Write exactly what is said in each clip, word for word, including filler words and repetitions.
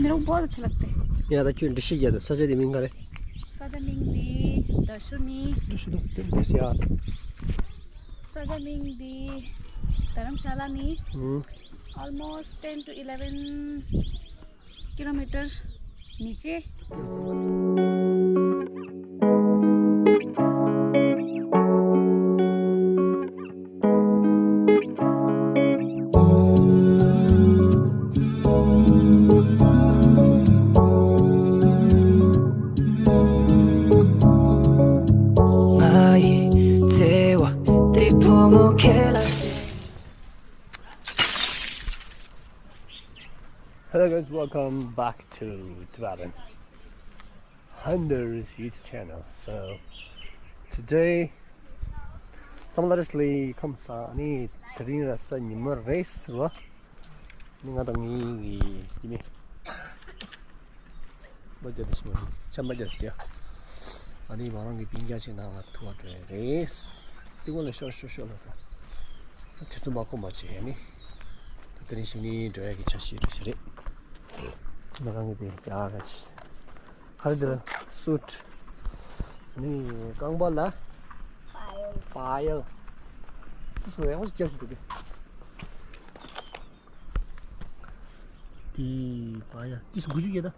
मेरे को बहुत अच्छे लगते हैं। ཡ་ད་ཁྱོད་འདྲི་ཤེས་ཀྱི་འདུག་ས་ཆ་དེ་མིང་ག་རེད། ས་ཆ་མིང་འདི་རྡ་ཤུ་ནི། རྡ་ཤུ་འདུག་དེ་འདྲི་ཤེས་ཡ། ས་ཆ་མིང་འདི་དྷ་རམ་ཤ་ལ་ནི། ཨུམ། Almost ten to eleven kilometer नीचे। Hello guys, welcome back to Tibetan Hunter's YouTube channel. So today, ཚང་མ་ལ་རེས་ལི་ཁམས་བཟང་། ཨ་ནི་དེ་རིང་ར་ས་ཉི་མ་རེད་ཟེར་བ། ནི་ང་དང་ངའི་གི་ཡི་མེ་མ་རྒྱ་དེ་ཤི་མ་ཆམ་པ་རྒྱ་ཟེར་ཡ། ཨ་ནི་མ་རང་གི་སྤུན་ཀྱག་ཅིག་ནང་ལ་ཐུག་པ་འགྲོ་ཡ་རེད། དེ་ངོ་ལ་ཤོག་ཤོག་ཤོག་ལ་ས། དེ་ཚོ་མ་ཁོམ་པ་བྱེད་ཡ་ནི། ད་དེ་རིང་ཞིག་ནི་འགྲོ་ཡ་གི་འཆར་གཞི་རེད་ཤ་རེད། ཁྱིམ་ནང་གི་དེ་རྒྱ་ག་ཆེ། ཁ་རི་དེ་ལ་སུ་ཊི། ནི་རྐང་པ་ལ་པ་ཡལ། དེ་སུ་ཡག་པོ་ཞིག་རྒྱབ་ཞིག་འདུག་གི། དེ་པ་ཡལ་དེ་སུ་དགུ་བཅུ་ཡོད་ད།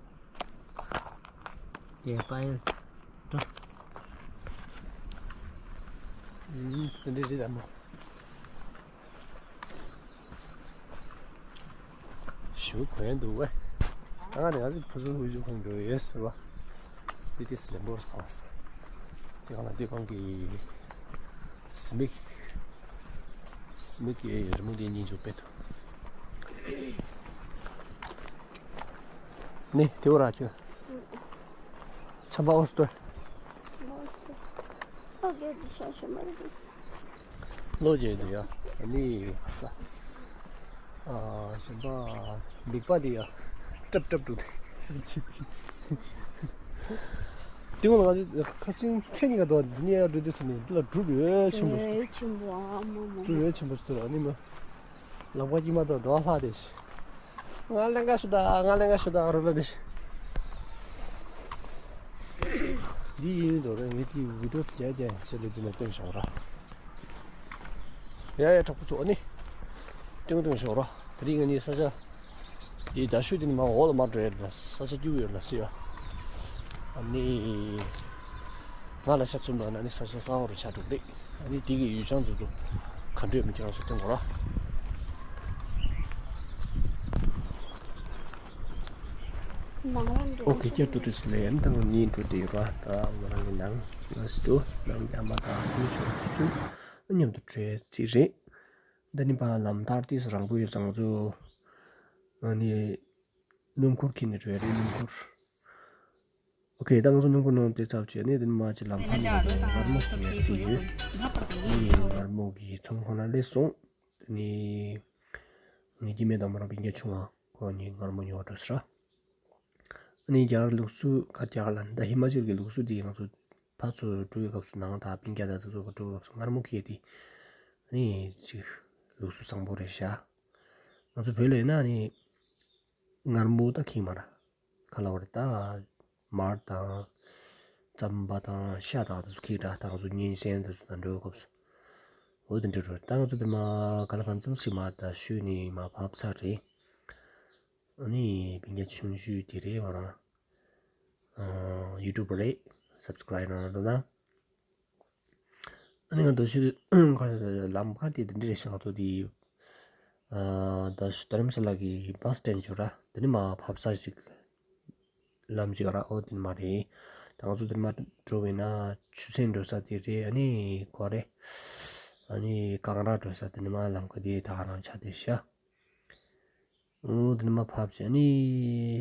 དེ་པ་ཡལ་འགྲོ། ཨུམ། དེ་འདྲ་རེད་ད་མོ། ཞུ་གོན་འདུག་བས། ང་ནི་ང་ཚོའི་ཕུ་ཚུར་དབུས་ཆུ་ཁོང་འགྲོ་ཡོད་ཟེར་བ། དེ་དེ་སི་ལེན་པོར་སོང་ཟེར། དེ་གང་ལ་དེ་གང་གི་སི་མིག་སི་མིག་གི་རི་མོ་དེ་གཉིས་འཇུག་པས་འདུག་ནི་དེ་བོ་ར་ཁྱོད། ཆམ་པ་ཨོ་སྟོད། ཨོ་སྟོད། ཨོ་གེ་དེ་ཤ་ཤ་མ་རེད། ལོ་རྒྱུས་འདི་ཡ། ཨ་ནི་ས། ཨ་ཞིམ་པ། མིག་པ་འདི་ཡ། ཀྲབ་ཀྲབ་འགྲོ་དེ། དེ་འོང་ང་ཚོ་ཁ་སང་ཁྱེད་གཉིས་ཀ་དོ་འདི་ནས་ཡ་འགྲོ་དུས་ཚོད་ནས་འདི་ལ་གྲུབ་ཡོད་ཆེན་པོ། ཡོད་ཆེན་པོ་ཨ་མ་མ། གྲུབ་ཡོད་ཆེན་པོ་ཞིག་འདུག་ཨ་ནི་མ། ལག་པ་དཀྱིལ་མ་དང་རྡོ་ལྷག་དེ། ང་ལེན་ག་ཤོད་ད། ང་ལེན་ག་ཤོད་ད་རོ་ལ་དེ། འདི་ཡིན་དོ་རེད། ངས་དེའི་བི་ཌིའོ་རྒྱག་རྒྱག་ཟེར་ལེ་དེ་ནས་སྟོན་བྱུང་ར། ཡ་ཡ་དྲག་པོ་ཚོ་ཨ་ནི། སྟོན་སྟོན་བྱུང་ར། དེ་རིང་ང་གཉིས་ས་ཆ། དེའི་རྡ་ཤོད་དེ་ནི་མ་འོག་ལ་མ་འགྲོ་ཡ་རེད་ལ་ས་ཆ་སྐྱིད་པོ་ཡོད་ལ་སི་ཡ། ཨ་ནི། ང་ལ་ཤ་ཚུམ་ལ་ན་ནི་ས་ཆ་གསང་བ་རུ་ཆགས་འདུག་ལེ། ཨ་ནི་དེ་གི་ཡུལ་ལྗང་འཛུགས་འདུག་ག་འདྲ་ཡོད་མེད་ཁྱེད་རང་ཚོ་སྟོན་དགོས་ར། ནང་ལ་འགྲོ། ཨོ་ཁེ་བསྐྱར་དུ་བཀྲ་ཤིས་བདེ་ལེགས། ད་ང་གཉིས་འགྲོ་བསྡད་ཡོད་ར། ད་ང་རང་གི་ནང་ལ་སི་ཏུ་ནང་རྒྱ་མ་དང་ཁུ་ཆུ་སི་ཏུ་མཉམ་དུ་བྲོས་རྩིས་རེད། འདི་ནི་ཕ་ལམ་ཐར་ཏིས་རང་པོ་ཡོད་ཙང་ཚོ། ཨ་ནི་སྣུམ་འཁོར་ཁྱེར་ནས་འགྲོ་ཡ་རེད། སྣུམ་འཁོར། ཨོ་ཁེ། ད་ང་ཚོ་སྣུམ་འཁོར་ནང་དེ་ཚབ་བྱས་ནས་དེ་ནི་མ་ཅི་ལམ་ཕ་ནས་མངར་མོ་ཞིག་ཉོས་རྩིས་ཡོད། ཨ་ནི་མངར་མོ་གི་ཚོང་ཁང་ལ་སླེབས་སོང་། དེ་ནི་ངའི་སྐྱེ་དམན་དང་མོ་རང་སྤུན་ཀྱག་ཆུང་བ་ཁོ་གཉིས་མངར་མོ་ཉོ་བ་འགྲོ་ཟེར། ཨ་ནི་རྒྱ་གར་ལུགས་སྲོལ་ཁ་རྒྱ་གར་ལ་ད་ཧི་མ་ཅལ་གྱི་ལུགས་སྲོལ་དེ་ང་ཚོ་ཕར་ཚུར་འགྲོ་བའི་སྐབས་སུ་ནང་དང་སྤུན་ཀྱག་དང་དེ་ཚོ་འགྲོ་བའི་སྐབས་སུ་མངར་མོ་ཁྱེར་ཏེ་ཨ་ནི་ཅིག་ལུགས་སྲོལ་བཟང་པོ་རེད་ཤག་ང་ཚོ་བོད་ལ་ཡིན་ན་ཨ་ནི་མངར་མོ་ད་ཁེངས་མ་ར་ག་ལ་བ་རེད། ད་མར་དང་རྩམ་པ་དང་ཤ་དང་དེ་ཚོ་ཁྱེར་ར། ད་ང་ཚོ་གཉན་ཤིང་དེ་ཚོ་དང་འགྲོ་བའི་སྐབས་སུ་འོ་དེ་འདྲ་རེད། ད་ང་ཚོ་དེ་མ་ག་ལ་གང་འཚམ་ཞིག་མ་ད་ཤུལ་ནས་མ་བབས་ཚར་རེད། ཨ་ནི་སྤུན་ཀྱག་ཆུང་ཤོས་དེ་རེད། ང་རང་ཡུ་ཊུབ་པ་རེད། སབ་སི་ཀ་རའིབ་གནང་རོགས་གནང་། ཨ་ནི་ང་འདུག་ཤུལ་ཁ་ལམ་ཁ་དེ་འདི་འདྲ་རེད་ཤག་ང་ཚོ་དེ་ཨ་ད་རྡ་རམ་ས་ལ་གི་བྷ་སི་སི་ཊེན་ཌི་ཅིག་ཡོད་ར། དེ་ནི་མ་ཕབ་ས་ཞིག་ལམ་ཅིག་ར། ཨོ་དེ་ནི་མ་རེད། ད་ང་ཚོ་དེ་ནི་མ་འགྲོ་བས་ན་ཆུ་ཚན་འགྲོ་ས་དེ་རེད། ཨ་ནི་གོ་རེད། ཨ་ནི་གངས་ར་འགྲོ་ས་དེ་ནི་མ་ལམ་ཁ་དེ་ད་ག་རང་ཆགས་བསྡད་ཤག་འོ་དེ་ནི་མ་ཕབ་བྱས་ནི་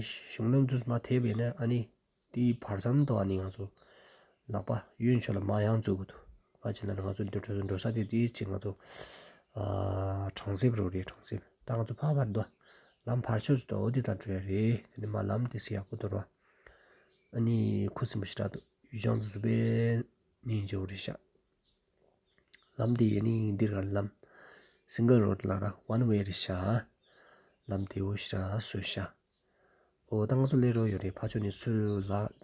གཞུང་ལམ་དུ་མ་ཐེབས་པས་ན་ཨ་ནི་དེའི་བར་མཚམས་དུ་ཨ་ནི་ང་ཚོ་ལག་པ་གཡོན་ཕྱོགས་ལ་མར་ཡང་འཛུལ་དགོས་འདུག་ག་ཅི་ལ་ང་ཚོ་འགྲོ་འགྲོ་འགྲོ་ས་དེ་དེའི་ཅིག་ང་ཚོ་ཨ་གྲོང་གསེབ་རུ་རེད། གྲོང་གསེབ་ད་ང་ཚོ་ཕར་ཕར་འདུག་ལམ་བར་ཕྱོགས་སུ་འདུག་འོ་དེ་ད་འགྲོ་ཡ་རེད། དེ་ནི་མ་ལམ་དེ་སི་ཡག་པོ་འདུག་ར། ཨ་ནི་ཁུ་སིམ་པོ་ཞེ་དྲག་འདུག་ཡུལ་ལྗང་དུ་འཛུལ་པའི་ནི་འཇོག་རེད་ཤག་ལམ་དེ་ཡིན་ནི་འདིར་གར་ལམ་སིང་གལ་རོ་ཌི་ལ་ར་ཝན་ཝེ་རེད་ཤག་ལམ་དེ་འོ་ཞེ་དྲག་བཟོས་ཤག་འོ་ད་ང་ཚོ་སླེབས་རོགས་ཡོད་རེད། ཕར་ཕྱོགས་ནས་ཚུར་ལ་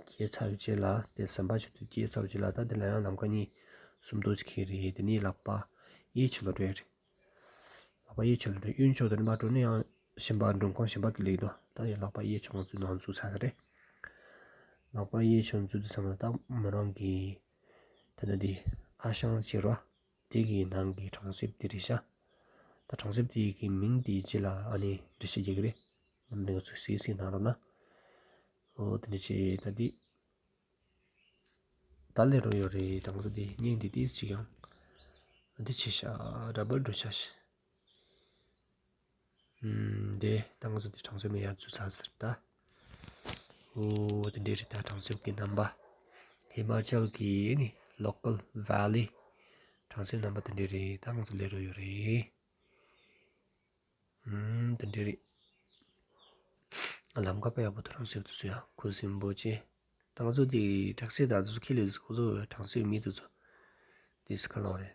སྐྱེལ་ཚར་བའི་རྗེས་ལ་དེ་ཟམ་པ་ཕྱོགས་སུ་སྐྱེལ་ཚར་བའི་རྗེས་ལ་ད་དེ་ལ་ཡང་ལམ་ཁ་གཉིས་སུམ་མདོ་ཅིག་འཁེལ་རེད། དེ་ནས་ལག་པ་གཡས་ཕྱོགས་ལ་འགྲོ་ཡ་རེད། ལག་པ་གཡས་ཕྱོགས་ལ་འགྲོ། གཡོན་ཕྱོགས་དེ་ནས་མར་འགྲོ་ན་ཡང་གཞན་པ་མགྲོན་ཁང་གཞན་པ་དེ་སླེབས་འདུག་ད་ཡང་ལག་པ་གཡས་ཕྱོགས་ང་ཚོའི་ནང་འཛུལ་ཚར་གི་རེད། ལག་པ་གཡས་ཕྱོགས་འཛུལ་དུས་ཙམ་ལ་ད་མོ་རང་གི་ད་ལྟ་འདི་ཨ་ཞང་ཅེས་རོ། དེ་གི་ནང་གི་གྲོང་གསེབ་དེ་རེད་ཤག་ད་གྲོང་གསེབ་དེ་གི་མིང་དེའི་རྗེས་ལ་ཨ་ནི་འགྲེལ་བཤད་རྒྱག་གི་རེད། རྣམ་པ་ཚོས་གཟིགས་གཟིགས་གནང་རོགས་གནང་། འོ་དེ་འདྲ་བྱས་ད་འདི། ད་སླེབས་རོགས་ཡོད་རེད། ད་ང་ཚོ་འདི་བརྙན་འདི་ཏོག་ཙམ་ཅིག་ཡང་འདི་བྱས་ཤག་ར་བར་འགྲོ་ཤག་ཨུམ། དེ་ད་ང་ཚོ་དེ་གྲོང་གསེབ་ནས་ཡར་འཛུལ་ཚར་ཟེར་ད། འོ་དེ་འདྲས་རེད། ད་གྲོང་གསེབ་ཀྱི་རྣམ་པ། ཧི་མ་ཅལ་གྱི་ནི་ལོ་ཀལ་ཝེ་ལི། གྲོང་གསེབ་རྣམ་པ་དེ་འདྲས་རེད། ད་ང་ཚོ་སླེབས་རོགས་ཡོད་རེད། ཨུམ། དེ་འདྲས་རེད། ལམ་ཁ་དཔེ་ཡག་པོ་འདུག་གྲོང་གསེབ་དེ་ཚོ་ཡང་ཁུ་སིམ་པོ་བྱས། ད་ང་ཚོ་དེ་ཊེག་སི་དང་དེ་ཚོ་ཁྱེར་ལས་ཁོ་ཚོ་གྲོང་གསེབ་མི་དེ་ཚོ་དེ་སི་ཁ་ལོག་རེད།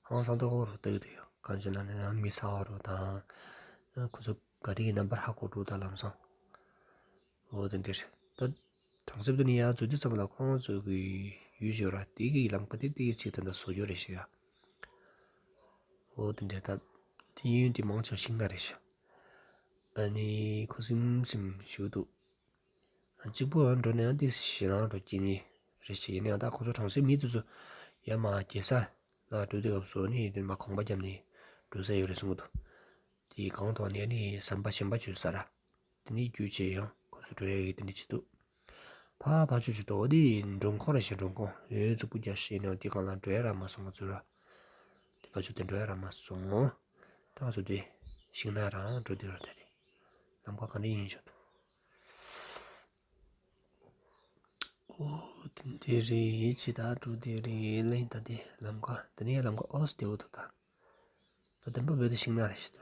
ཧང་སང་ཏོག་ཧོ་རུ་ལྟ་གི་འདུག་ཡོད། གང་ཅི་ལ་ནི་ཡང་མི་ས་བ་རུ་དང་། ཁོ་ཚོ་ག་དེ་གི་རྣམ་པར་ཧ་གོ་འགྲོ་ད་ལམ་སང་། འོ་དེ་འདྲས་རེད། ད་གྲོང་གསེབ་དེ་ནས་ཡར་འཛུལ་དུས་ཙམ་ལ་ཁོང་ཚོ་གི་ཡུལ་ཞིག་ཡོད་ར། དེ་གི་ལམ་ཁ་དེ་དེ་གི་ཅིག་ད་ལྟ་བཟོ་རྒྱུ་རེད་ཤག་འོ་དེ་འདྲས། ད་དེ་གཡོན་དེ་མང་ཆེ་བ་ཤིང་ནགས་རེད་ཤག་ཨ་ནི་ཁུ་སིམ་སིམ་བཞུགས་འདུག་གཅིག་པོ་ཡང་འགྲོ་ན་ཡང་དེ་ཞེད་སྣང་འགྲོ་སྐྱེ་ནི་རེད་ཤག་ཡིན་ན་ཡང་ད་ཁོ་ཚོ་གྲོང་གསེབ་མི་དེ་ཚོ་ཡར་མར་རྒྱལ་ས་ལ་འགྲོ་དུས་སྐབས་སུ་ནི་དེ་མར་གོམ་པ་བརྒྱབ་ནས་འགྲོ་ས་ཡོད་རེད་གསུང་གི་འདུག་དེ་གང་ཐོག་ནས་ནི་ཟམ་པ་གཞན་པ་བརྒྱུད་ས་ར། དེ་ནས་བརྒྱུད་བྱས་ཡང་ཁོ་ཚོ་འགྲོ་ཡ་ཡོད། དེ་འདྲ་བྱེད་འདུག་ཕ་ཕ་ཆུ་ཆུ་དོ་དེ་མགྲོན་ཁང་རེད་ཤག་མགྲོན་ཁང་ཡོད། མཛུབ་གུ་རྒྱག་ཤེས་ནས་དེ་གང་ལ་འགྲོ་ཡ་རག་མ་སོང་། ང་ཚོ་ར་དེ་ཕ་ཆུ་དེ་འགྲོ་ཡ་རག་མ་སོང་། ད་ང་ཚོ་དེ་ཤིང་ནགས་རང་འགྲོ་དེ་ར། དེ་རེད། ལམ་ཁ་ག་འདྲ་ཡིན་ཆོག་ཏུ། ཨོ་དེ་འདྲ་རེད། ཅི་ད་འགྲོ་དེ་རེད། ལན་ད་དེ་ལམ་ཁ་དེ་ནས་ལམ་ཁ་ཨོ་སི་དེ་འོ་ཐུག་ད། ད་དེ་འབའ་བོད་དུ་ཤིང་ནགས་རེད་ཤག་ད་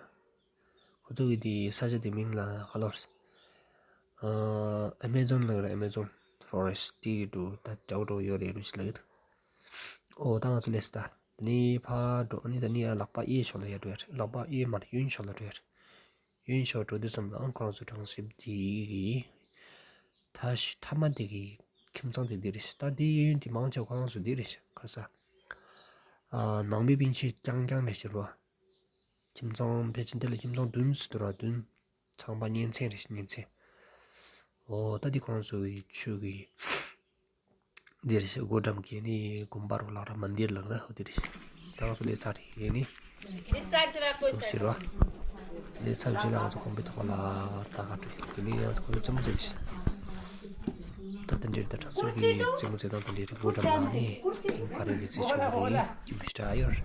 ཁོ་ཚོ་གི་དེ་ས་ཆ་དེ་མིང་ལ་ག་ལབ་རེད། ཨ་ཨེ་མེ་ཛོན་ལབ་རེད། ཨེ་མེ་ཛོན་ཕོ་རེ་སི་ཊི་དེ་འགྲོ་ད་འདྲ་བོ་འགྲོ་ཡོད་རེད་རུ་ཞིག་ལབ་ཡོད། ཨོ་ད་ང་ཚོ་སླེབས་སོང་ད། དེ་ནས་ཕར་འགྲོ། ཨ་ནི་ད་ནི་ཡང་ལག་པ་གཡས་ཕྱོགས་ལ་ཡར་འགྲོ་ཡ་རེད། ལག་པ་གཡས་མ་རེད། གཡོན་ཕྱོགས་ལ་འགྲོ་ཡ་རེད། གཡོན་ཕྱོགས་འགྲོ་དུས་ཙམ་ལ་ཁོ་རང་ཚོ་གྲོང་གསེབ་དེའི་མཐའ་ཤ- མཐའ་མ་དེ་གི་ཁྱིམ་ཚང་དེ་འདི་རེད་ཤག་ད་དེའི་གཡོན་དེ་མང་ཆེ་བ་ཁོ་རང་ཚོ་འདི་རེད་ཤག་ཁ་ས། ཨ་ནང་པའི་སྤུན་མཆེད་རྐྱང་རྐྱང་རེད་ཤག་རོ། ཁྱིམ་ཚང་ཕལ་ཆེར་འདི་ལ་ཁྱིམ་ཚང་བདུན་ཙམ་འདུག་ར། བདུན། ཚང་མ་གཉེན་ཚན་རེད་ཤག་གཉེན་ཚན། འོ་ད་འདི་ཁོ་རང་ཚོ་གི་ཆོས་ཀྱི་འདི་རེད་ཤག་སྒོ་འགྲམ་གྱི་ནི་དགོན་པ་རུ་ལགས་ར། མན་དིར་ལབ་ར། འོ་དེ་རེད་ཤག་ད་ང་ཚོ་སླེབས་ཚར་རེད་ནི། འོ་ཟེར་བ། སླེབས་ཚར་རྗེས་ལ་ང་ཚོ་དགོན་པའི་ཐོག་ལ་ད་ག་འགྲོ། དེ་ནས་ཡང་ཁོ་ཚོ་རྩེད་མོ་རྩེ་རེད་ཤག་ད་དེ་འདྲའི་ད་གྲོང་གསེབ་ཀྱི་རྩེད་མོ་རྩེ་སྟངས་དེ་འདྲའི་རེད། སྒོ་འགྲམ་ལ་ནི་རྩེད་མོ་ག་རེ་ལས་རྩེ་ཆོག་གི་རེད། སྐྱིད་པོ་ཞེ་དྲག་ཡོད་རེད།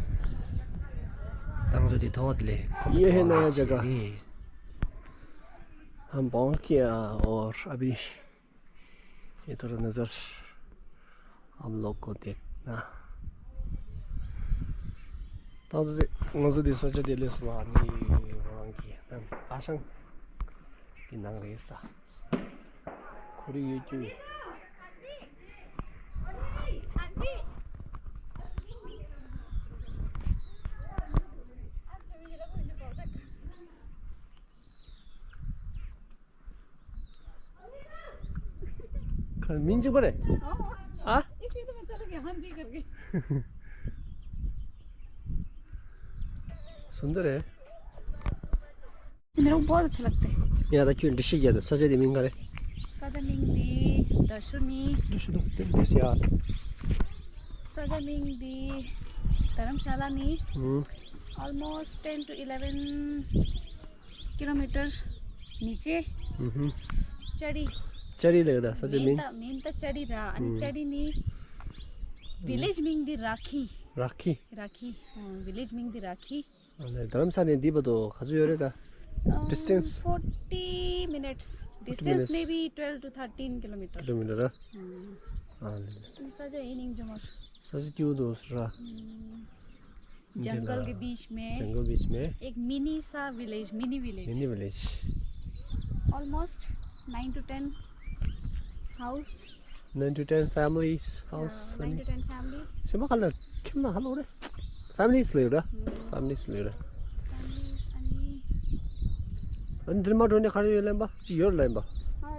ད་ང་ཚོ་དེ་ཐོག་དེ་ལས་གོམ་པ་ये है नया जगह। ནི། हम पहुंच गया और अभी ये थोड़ा नज़र आप लोग को देखना। ད་ང་ཚོ་དེ་ས་ཆ་དེ་སླེབས་སོང་བ། ནི་རང་གི་ཨ་ཞང་གི་ནང་རེད་ས། ཁོར་ཡུག་ཡོད་རྒྱུ། ཁ་མིང་གཅིག་པ་རེད། ཨ། इसलिए तो मैं चला गया हाँ जी करके। सुंदर है। मेरे को बहुत अच्छे लगते हैं। ཡ་ད་ཁྱོད་འདྲི་ཤེས་རྒྱ་དང་ས་ཆ་དེ་མིང་ག་རེ། ས་ཆ་མིང་འདི་དཱ་ཤུ་ནི། དཱ་ཤུ་ནི། ས་ཆ་མིང་འདི་དྷ་རམ་ཤ་ལ་ནི། ཨུམ། Almost ten to eleven kilometer नीचे། ཨུམ། ཅ་རི། ཅ་རི་ལབ་ད་ས་ཆ་མིང་། མིང་ད་མིང་ད་ཅ་རི་ར། ཨ་ནི་ཨུམ། ཅ་རི་ནི་village མིང་འདི་ར་ཁི། ར་ཁི། ར་ཁི། ཨ། village མིང་འདི་ར་ཁི། ཨ་ནི་དྷ་རམ་ས་ལ་ནས་འདི་བར་དུ་ག་ཚོད་ཡོད་རེད་ད། ཨམ། distance། forty minutes. Distance maybe twelve to thirteen kilometer. Kilometer ར། ཨམ། ཨ་ནི། ས་ཆ་ཡིན་ནིང་ཇོ་མར། ས་ཆ་སྐྱིད་པོ་འདུག་ཟེར་ར། ཨམ། जंगल के बीच में। जंगल बीच में। एक mini सा village, mini village। Mini village। Almost nine to ten house। Nine to ten families, house, yeah, nine to ten family. སེམས་པ་ག་ལ་ཁྱིམ་ན་ཧ་ལོ་རེད། families ལོས་ར། ཨུམ། families ཨ་ནི། ཨ་ནི་འདིར་མ་འགྲོ་ནས་ག་རེ་ཡོད་ལབ་པ། ཅི་ཡོད་ལབ་པ། ཨ།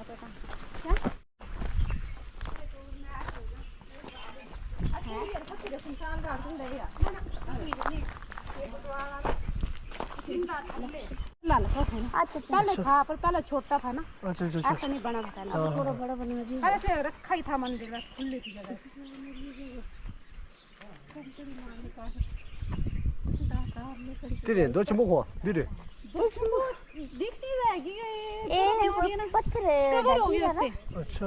क्या? अच्छा, ये रखो, तेरे सुनसान का तुम ले गया। ला, ला, ला, ला। अच्छा, अच्छा। पहले था, पर पहले छोटा था ना। अच्छा, अच्छा, अच्छा। ऐसा नहीं बना था पहले। हाँ, हाँ। थोड़ा बड़ा बनवा दिया। पहले तो रखा ही था मंदिर, बस खुली थी जगह। དེ་རེད། རྡོ་ཆེན་པོ་ཁོ་འདི་རེད། རྡོ་ཆེན་པོ་འདི་ལྟ་བུ་ཡིན་ན། ཨེ། पत्थर है, कवर हो गया उससे। अच्छा।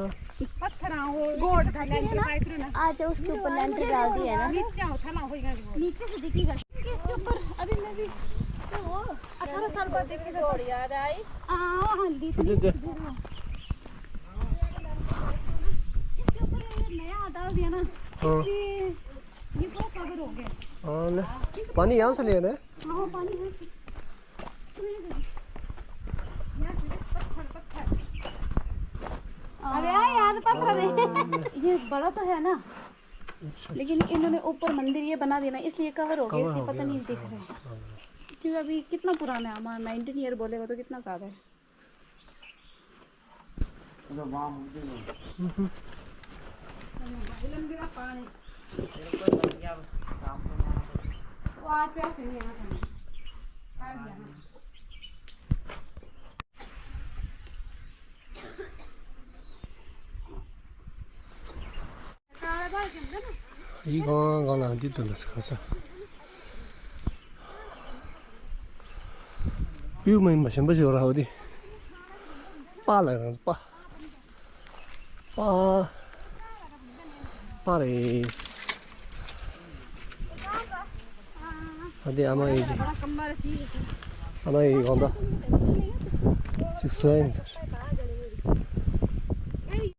पत्थर, हाँ, वो गोड था, लेंटर पाइप ना। आज उसके ऊपर लेंटर डाल दिया ना। नीचे आओ, था ना, होएगा वो। नीचे से दिखेगा। इसके ऊपर अभी मैं भी, तो वो अठारह साल बाद देखेगा तो। याद आई। हाँ, हाँ, दी थी। दे, दे। इसके ऊपर ये नया डाल दिया ना। हाँ। इसलिए ये पूरा कवर हो गया। हाँ, ले। पानी यहाँ से ले रहे हैं? हाँ, पानी यहाँ से। यहाँ से पत्थर, पत्थर। अरे यार, यहाँ तो पत्थर है। हाँ। ये बड़ा तो है ना, अच्छा, लेकिन अच्छा। इन्होंने ऊपर मंदिर ये बना दिया ना, इसलिए कवर हो गया, कवर इसलिए हो पता गया, नहीं दिख अच्छा। रहा है। हाँ। क्योंकि अभी कितना पुराना है हमारा, नाइनटीन ईयर बोलेगा तो कितना ज़्यादा है। ཡིག་གང་གང་ལ་འདི་དུ་ལ་ཁ་ས། པིའུ་མ་ཡིན་པ་གཞན་པ་ཞིག་ར་བ་དེ། པ་ལ་རང་པ། པ། པ་རེད། ཨ་དེ་ཨ་མ་ཡིན་གྱི། ཨ་མ་ཡིན་གོང་ད། ཅིག་སོ་ཡིན་ཟེར།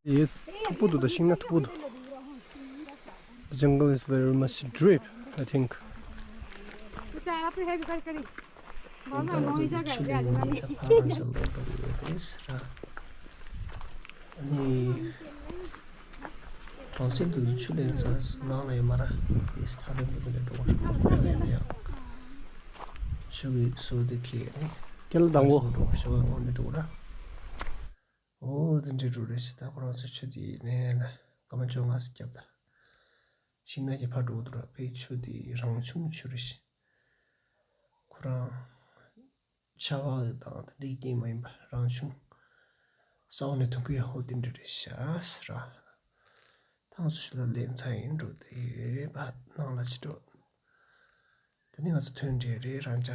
ཡེ་མཐུག་པོ་འདུག་ད་ཤིང་ནགས་མཐུག་པོ་འདུག The jungle is very much deep, I think. ऊंचा है, आप तो है भी कर करी। ད་ང་ཚོ་འདི་ཆུ་ལེན་ནས་ད་ཕར་རང་ཤག་ལོག་འགྲོ་གི་ཡོད་རེད་ཟེར། ཨ་ནི། གྲོང་གསེབ་དུ་ཆུ་ལེན་ས་ནང་ལ་ཡོད་མ་ར། དེ་ཐག་རིང་པོ་དེ་ལ་འགྲོ་དགོས་ཤག་ལ་ཡོད་ན་ཡང་། ཆུ་གི་ཟུར་དེ་ཁེལ་ནས། ཁེལ་དང་པོ། འགྲོ་ཤོག་སྔོན་ནས་འགྲོ་ར། ཨོ་དེ་འདྲའི་འགྲོ་རེད་ཟེར། ད་ཁོ་རང་ཚོ་ཆུ་དེ་ནས་ན་སྐར་མ་བཅོ་ལྔ་ཙམ་བརྒྱབ་ད། ཤིང་ནགས་ཀྱི་ཕར་འགྲོ་འདུག་ར། ཕའི་ཆུ་དེ་རང་བྱུང་ཆུ་རེད་ཤག་ཁོ་རང་ཆར་པ་དང་དེ་འདྲའི་རྐྱེན་མ་ཡིན་པ་རང་བྱུང་ས་འོག་ནས་ཐོན་གྱི་ཡོད། ཧོ་དེ་འདྲ་རེད་ཤག་ཟེར་ར། ད་ང་ཚོ་ཞིག་ལ་ལེན་ཚར་ཡིན་འགྲོ་དེ་ཕར་ནང་ལ་ཕྱིན་འགྲོ། དེ་ནས་ང་ཚོ་ཐོན་འདྲ་རེད་རང་ཅག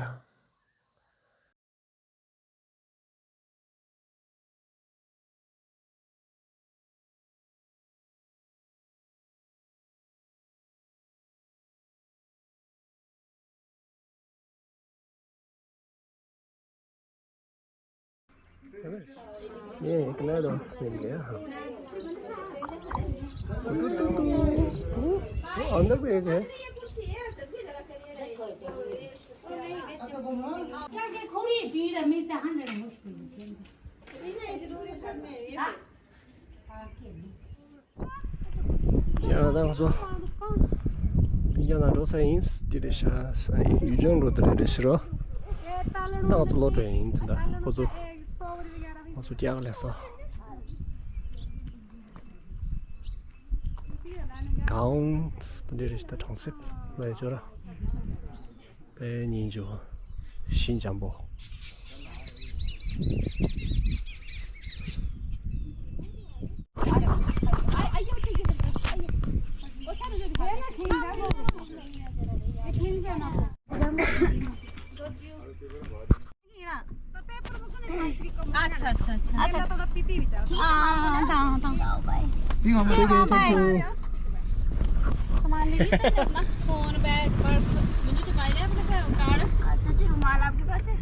ये एक नया दोस्त मिल गया। हाँ। Two, two, two, two. वो, वो अंदर भी एक है। ཡང་ད་ང་ཚོ་སྤུན་ཀྱག་ནང་འགྲོ་ས་ཡིན། འདི་རེད་ཤག་ས་ཡིན། ཡུལ་ལྗོངས་འགྲོ་དེ་རེད་ཤག་རོ། ད་ང་ཚོ་ལོག་འགྲོ་ཡ་ཡིན། དེ་འདྲ་ཁོ་ཚོ་ང་ཚོ་རྒྱག་ལས་ས་གང་དེ་འདྲ་རེད་ཤག་ད་གྲོང་གསེབ་ལ་ཡ་ཅོ་ར། དཔེ་སྙིང་རྗེ་པོ། ཞིང་འཇམ་པོ། अच्छा, अच्छा, अच्छा। अच्छा। हाँ, हाँ, हाँ। ठीक है, बाय। सामान ले लीजिए अपना फोन, बैग, पर्स। मुझे तो भाई ने अपने कार्ड। तुझे रुमाल आपके पास है?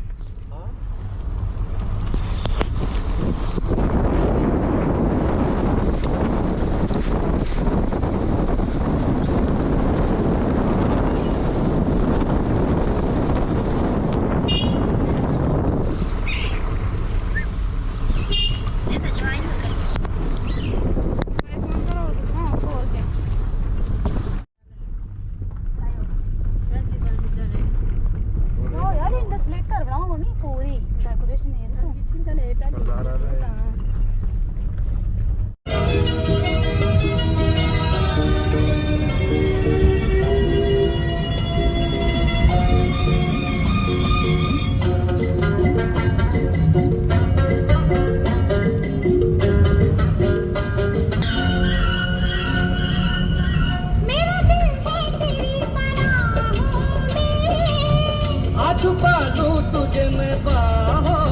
हाँ यार, इनका स्लेट कर बनाओ मम्मी, पूरी डेकोरेशन है तो। मेरा दिल है तेरी पनाहों में। आ छुपा लूं तुझे मैं बाहों